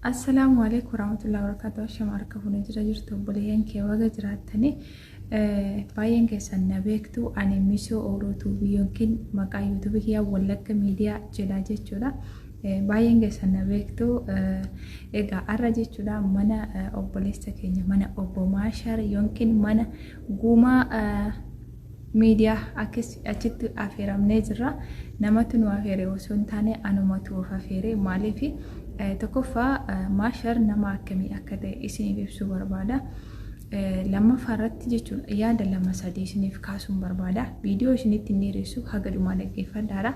Assalaamu alaikum warahmatullahi wabarakatuh. Ashama harka fuunee jira jirtu obboleeyyan kee baga jiraattanii baay'een keessan na beektu ani Misoo Ooloo Tuubii yookiin maqaa yuutuubii kiyyaa Wallagga Miidiyaa jedha jechuudha. Baay'een keessan na beektu egaa har'a jechuudha mana obboleessa keenya mana obbo Maashar yookiin mana Guumaa miidiyaa achitti afeeramnee jirra. Namatu nu afeere osoo hin taane anumatu of afeere. Maaliif tokkoffaa Maashar nama akkamii akka ta'e isiniif ibsuu barbaada. Lammaffaa irratti jechuun yaada lama sadii isiniif kaasuun barbaada. Viidiyoo isinitti hin dheeressu haga dhumaa dhaggeeffadhaadha.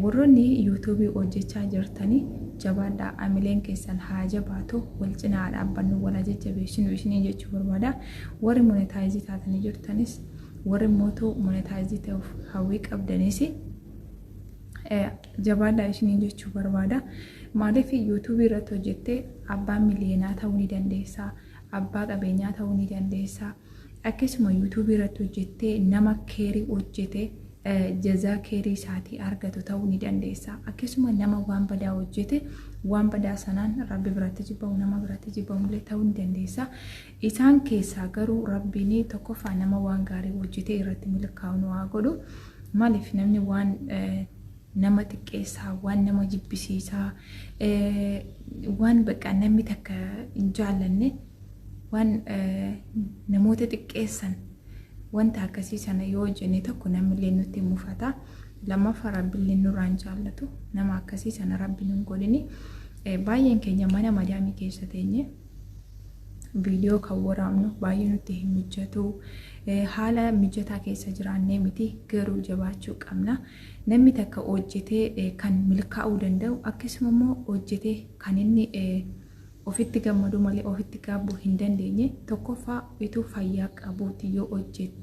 Warroonni yuutuubii hojjechaa jirtanii jabaadhaa amileen keessan haa jabaatu wal cinaa haa dhaabbannu wal haa jajjabeessinu isiniin jechuu barbaada. Warri monetaayizii taatanii jirtanis warri mootuu monetaayizii ta'uuf hawwii qabdanis jabaadhaa isiniin jechuu barbaada. Maaliif yuutuubii irratti hojjettee abbaa miliyeenaa ta'uu ni dandeessa, abbaa qabeenyaa ta'uu ni dandeessa. Akkasuma yuutuubii irratti hojjettee nama keerii hojjete jazaa keerii isaatii argatu ta'uu ni dandeessa. Akkasuma nama waan badaa hojjete waan badaa sanaan Rabbi biratti jibbamu nama biratti jibbamu illee ta'uu ni dandeessa. Isaan keessaa garuu Rabbiin tokkoffaa nama waan gaarii hojjete irratti milkaa'u nu haa godhu. Maaliif namni waan nama xiqqeessaa, waan nama jibbisiisaa, waan bakka namni takka hin jaallanne waan namoota xiqqeessan wanta akkasii sana yoo hojjenne tokko namnillee nutti mufata. Lammaffaa Rabbillee nurraa hin jaallatu. Nama akkasii sana Rabbi nun godhini. Baay'een keenya mana madaamii keessa teenye viidiyoo kan waraabnu baay'ee nutti hin mijatu. Haala mijataa keessa jiraannee miti garuu jabaachuu qabna. Namni takka hojjetee kan milkaa'uu danda'u akkasuma immoo hojjetee kan inni ofitti gammaduu malee ofitti gaabbuu hin dandeenye tokkoffaa utuu fayyaa qabuuti yoo hojjete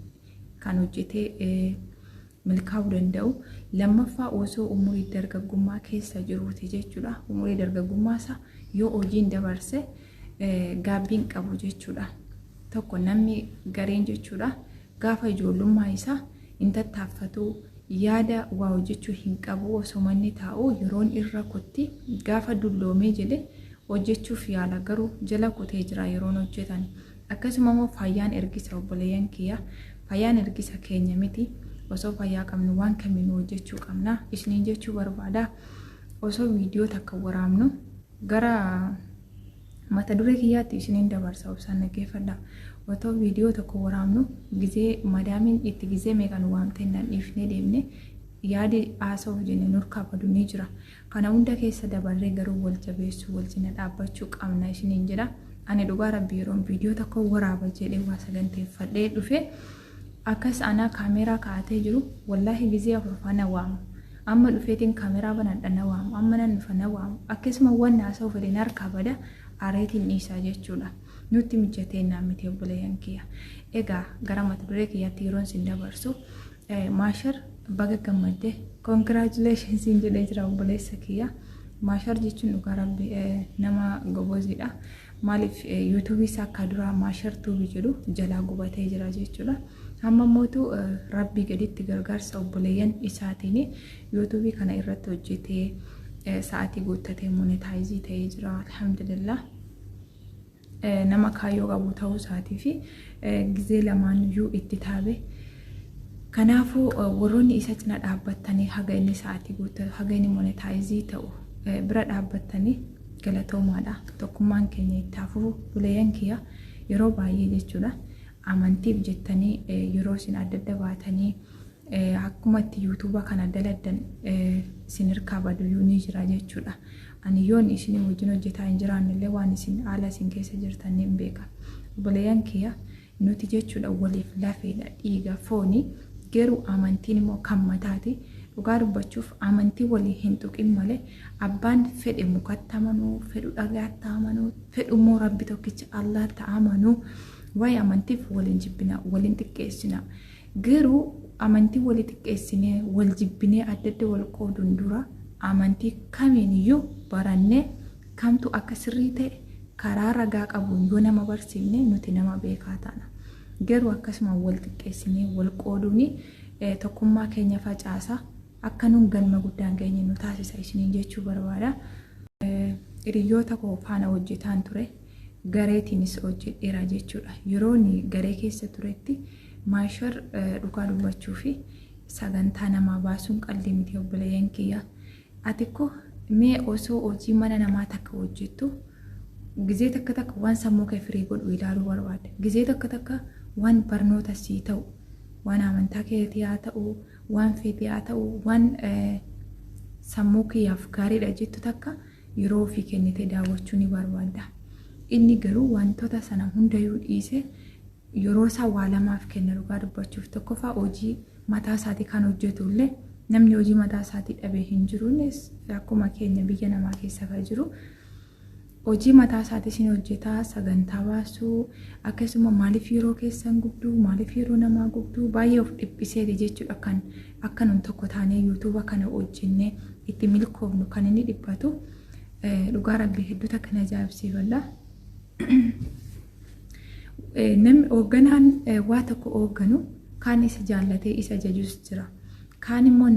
kan hojjetee milkaa'uu danda'u lammaffaa osoo umurii dargaggummaa keessa jiruuti jechuudha. Umurii dargaggummaa isaa yoo hojiin dabarse gaabbiin qabu jechuudha. Tokko namni gareen jechuudha gaafa ijoollummaa isaa hin tattaaffatu yaada waa hojjechuu hin qabu osoo manni taa'u yeroon irra kutti gaafa dulloomee jedhe hojjechuuf yaala garuu jala kutee jira yeroon hojjetan. Akkasuma immoo fayyaan ergisa obboleeyyan kiyya fayyaan ergisa keenya miti osoo fayyaa qabnu waan kamiinuu hojjechuu qabna isiniin jechuu barbaada. Osoo viidiyoo takka waraabnu gara mata duree kiyyaatti isiniin dabarsa obsaan dhaggeeffadha. Otoo viidiyoo tokko waraabnu gizee madaamiin itti gizee meeqa nu waamtee naan dhiifnee deemne yaadi haasa'uuf jenne nurkaa badu ni jira. Kana hunda keessa dabarree garuu wal jabeessuu wal cina dhaabbachuu qabna isiniin jedha. Ani dhugaa rabbi yeroon viidiyoo tokko waraaba jedhee waa saganteeffadhee dhufe akkas anaa kaameeraa kaa'atee jiru wallaahi gizee afurfaa na waamu. Amma dhufeetiin kaameraa banadha na waamu. Amma nan dhufa na waamu. Akkasuma waan haasa'u fedhe na harkaa bada areetiin dhiisaa jechuudha. Nutti mijatee naa miti obboleeyyan kiyya. Egaa gara mata duree kiyyaatti yeroon isin dabarsu Maashar baga gammadde congratulations siin jedhee jira obboleessa kiyya. Maashar jechuun dhugaa rabbi nama goboziidha. Maaliif yuutuubii isaa akka duraa Maashar tuubii jedhu jalaa gubatee jira jechuudha. Amma mootu rabbii gaditti gargaarsa obboleeyyan isaatiin yuutuubii kana irratti hojjetee sa'aatii guuttatee monetaayizii ta'ee jira. Alhamdulillah. Nama kaayyoo qabu ta'uu isaatii fi gizee lamaan iyyuu itti taabe. Kanaafuu warroonni isa cina dhaabbattanii haga inni sa'aatii guuttatu haga inni monetaayizii ta'u bira dhaabbattanii galatoomaadha. Tokkummaan keenya itti haa fufu. Buleeyyan kiyya yeroo baay'ee jechuudha. Amantiif jettanii yeroo isin adda adda baatanii akkuma itti yuutuuba kana daladdan isin hirkaa baduyyuu ni jira jechuudha. Ani yoon isin wajjin hojjetaa hin jiraannellee waan isin haala isin keessa jirtan ni beeka. Obboleeyyan kiyya nuti jechuudha waliif lafeedha dhiiga fooni garuu amantiin immoo kan mataati. Dhugaa dubbachuuf amantii walii hin tuqin malee abbaan fedhe mukatti amanuu, fedhu dhagaatti amanuu, fedhu immoo rabbi tokkicha Allaatti amanuu waa'ee amantiif waliin jibbina, waliin xiqqeessina. Garuu amantii walii xiqqeessinee, wal jibbinee adda adda wal qooduun dura amantii kamiin iyyuu barannee kamtu akka sirrii ta'e karaa ragaa qabuun yoo nama barsiifne nuti nama beekaa taana. Garuu akkasuma wal xiqqeessinee wal qooduun tokkummaa keenya facaasa akka nun galma guddaan geenye nu taasisa isiniin jechuu barbaada. Hiriyoota koo faana hojjetaan ture. Gareetiinis hojjedheera jechuudha. Yeroon garee keessa turetti Maashar dhugaa dubbachuu fi sagantaa namaa baasuun qalbii miti, obboleeyyan kiyya. Ati ko mee osoo hojii mana namaa takka hojjettu gizee takka takka waan sammuu kee firii godhu ilaaluu barbaadda. Gizee takka takka waan barnoota sii ta'u, waan amantaa keetii haa ta'u, waan feetii haa ta'u, waan sammuu kiyyaaf gaariidha jettu takka yeroo ofii kennitee daawwachuu ni barbaadda. Inni garuu wantoota sana hundayyuu dhiisee yeroo isaa waa lamaaf kenna dhugaa dubbachuuf. Tokkoffaa, hojii mataa isaatii kan hojjetu illee, namni hojii mataa isaatii dhabee hin jiru. Innis akkuma keenya biyya namaa keessa kan jiru. Hojii mataa isaatii ni hojjetaa, sagantaa baasuu, akkasuma maaliif yeroo keessan gubduu, maaliif yeroo namaa gubduu, baay'ee of dhiphiseeti jechuudha kan akka nun tokko taanee yuutuuba kana hojjennee itti milkoofnu kan inni dhiphatu. Dhugaa Rabbii, hedduu takka na ajaa'ibsiifadha. Namni hoogganaan waa tokko hoogganu kaan isa jaallatee isa jajus jira. Kaan immoo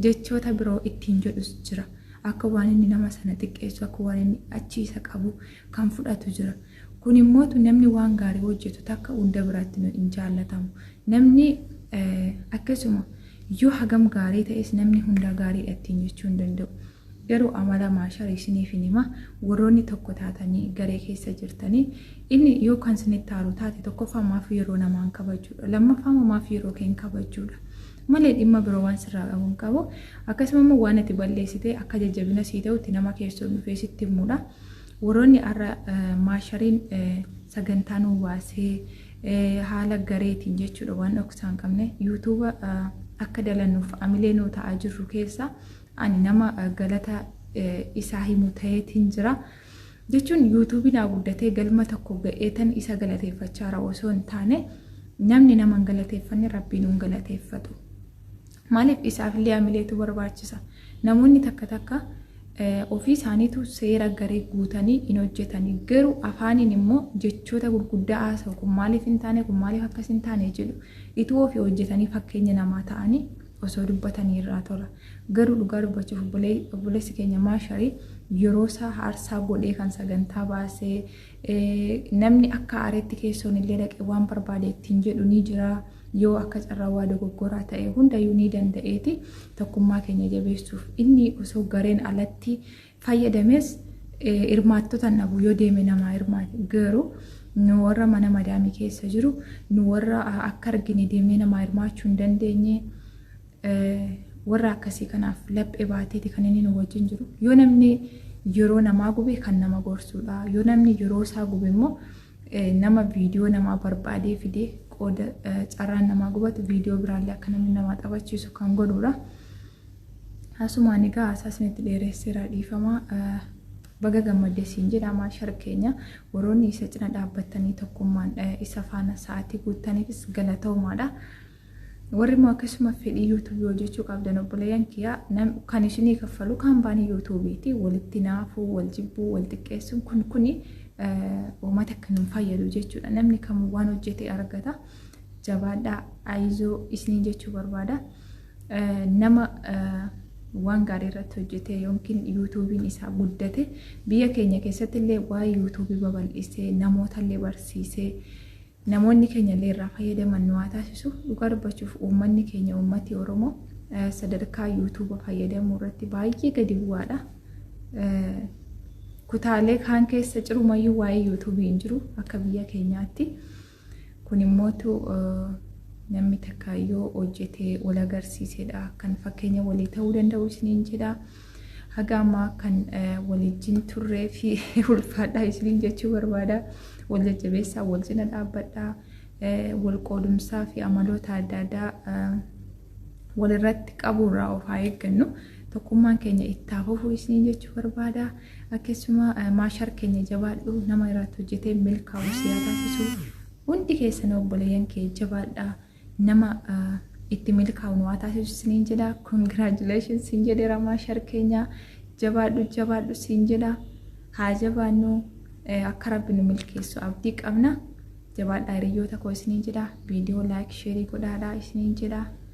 jechoota biroo ittiin jedhus jira. Akka waan inni nama sana xiqqeessu, akka waan inni achi isa qabu kan fudhatu jira. Kun immoo namni waan gaarii hojjetu takka hunda biratti hin jaallatamu. Namni akkasuma yoo hagam gaarii ta'es namni hunda gaariidha ittiin jechuu hin danda'u. Garuu amala Maashar isiniif hin hima. Warroonni tokko taatanii garee keessa jirtanii, inni yoo kan isinitti aaru taate, tokkoffaa maaf yeroo namaan kabajuudha, lammaffaa maaf yeroo keen kabajuudha malee dhimma biroo waan sirraa qabu hin qabu. Akkasuma immoo waan ati balleessite akka jajjabina sii ta'utti nama keessoo dhufee sitti himuudha. Warroonni har'a Maashariin sagantaa nuu baasee haala gareetiin jechuudha, waan dhoksaa hin qabne, yuutuuba akka dalannuuf amilee nuu ta'aa jirru keessa ani nama galata isaa himu ta'eetiin jira. Jechuun yuutuubiin haa guddatee galma tokko ga'eetan isa galateeffachaa jira osoo hin taane, namni nama hin galateeffanne Rabbiin hin galateeffatu. Maaliif isaafillee amileetu barbaachisa. Namoonni takka takka ofii isaaniitu seera garee guutanii hin hojjetanii, garuu afaaniin immoo jechoota gurguddaa haasa'u, kun maaliif hin taane, kun maaliif akkas hin taane jedhu. Ituu ofii hojjetanii fakkeenya namaa ta'anii osoo dubbatanii irraa tola. Garuu dhugaa dubbachuuf obboleessi keenya Maasharii yeroo isaa aarsaa godhee kan sagantaa baasee, namni akka aareetti keessoon illee dhaqee waan barbaade ittiin jedhu ni jira. Yoo akka carraa waa dogoggoraa ta'e hundayyuu ni danda'eeti tokkummaa keenya jabeessuuf. Inni osoo gareen alatti fayyadames hirmaattota nabu yoo deeme namaa hirmaate. Garuu nu warra mana madaamii keessa jiru, nu warra akka argine deemnee namaa hirmaachuu hin dandeenye, warra akkasii kanaaf laphee baateeti kan inni nu wajjin jiru. Yoo namni yeroo namaa gube kan nama gorsuudha. Yoo namni yeroo isaa gube immoo nama viidiyoo namaa barbaadee fidee qooda carraan namaa gubatu viidiyoo biraallee akka namni namaa taphachiisu kan godhudha. Asumaan egaa haasaa isinitti dheeresseera, dhiifama. Baga gammaddee siin jedha Maashar keenya. Warroonni isa cina dhaabbattanii tokkummaan isa faana sa'aatii guuttaniifis galatoomaadha. Warri immoo akkasuma fedhii yuutuubii hojjechuu qabdan, obboleeyyan kiyyaa, kan isinii kaffalu kaampaanii yuutuubiiti. Walitti naafuu, wal jibbuu, wal xiqqeessuun kun kuni uummata akka nu fayyadu jechuudha. Namni kamuu waan hojjete argata. Jabaadhaa, ayizoo isinii jechuu barbaada. Nama waan gaarii irratti hojjete yookiin yuutuubiin isaa guddate, biyya keenya keessatti illee waa'ee yuutuubii babal'isee, namoota illee barsiisee, namoonni keenya illee irraa fayyadaman nu haa taasisu. Dhugaa dubbachuuf uummanni keenya, uummati Oromoo, sadarkaa yuutuuba fayyadamuu irratti baay'ee gadi bu'aadha. Kutaalee kaan keessa cirumayyuu waa'ee yuutuubii hin jiru akka biyya keenyaatti. Kun immootu namni takka yoo hojjetee wal agarsiisedha kan fakkeenya walii ta'uu danda'u isiniin jedha. Haga ammaa kan waliijjin turree fi ulfaadhaa isiniin jechuu barbaada. Wal jajjabeessaa, wal cina dhaabbadhaa, wal qoodumsaa fi amaloota adda addaa walirratti qabuurraa of haa eeggannu. Tokkummaan keenya itti haa fufu isiniin jechuu barbaada. Akkasuma Maashar keenya, jabaadhu, nama irratti hojjetee milkaa'u si haa taasisu. Hundi keessan obboleeyyan kee jabaadhaa, nama itti milkaa'u nu haa taasisu isiniin jedha. Congratulations siin jedheera Maashar keenya, jabaadhu, jabaadhu siin jedha. Haa jabaannu, akka Rabbi nu milkeessu abdii qabna. Jabaadhaa hiriyoota koo isiniin jedha. Viidiyoo like, share godhaadhaa isiniin jedha.